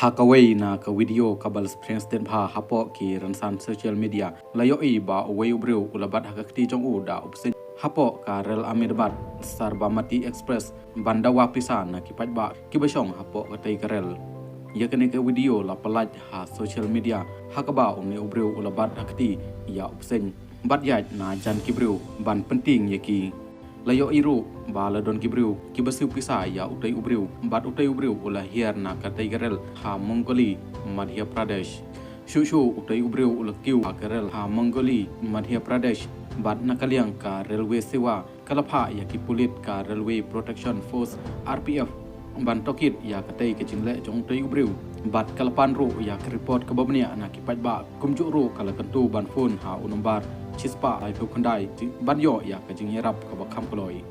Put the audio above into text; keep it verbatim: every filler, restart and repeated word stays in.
Ha kawei na ka video kaba la spread bha hapoh ki rynsan social media, la ïohi ba uwei u briew u la bat ha ka kti jong u da u bseiñ hapoh ka rel Ahmedabad Sabarmati Express ban dawa pisa na ki paidbah kiba shong hapoh katei ka rel. Ïa kane ka video la pyllait ha social media ha kaba une u briew u la bat ha kti ïa u bseiñ bad ïaid na jan ki briew ban pyntieng ïa ki. La ïohi ruh ba la don ki briew kiba siew pisa ïa utei u briew bad utei u briew u la hiar na katei ka rel ha Mongoli, Madhya Pradesh. Shuh shuh utei u briew u la kiew ha ka rel ha Mongoli, Madhya Pradesh bad na ka liang ka Railway Sewa ka la phah ïa ki pulit ka Railway Protection Force, R P F, ban tohkit ïa katei ka jingleh jong utei u briew bad ka la pan ruh ïa ka report kaba bniah na ki paidbah. Kumjuh ruh ka la kyntu ban phone ha u nombar shispah laiphew khyndai ban ïoh ïa ka jingïarap kaba kham kloi.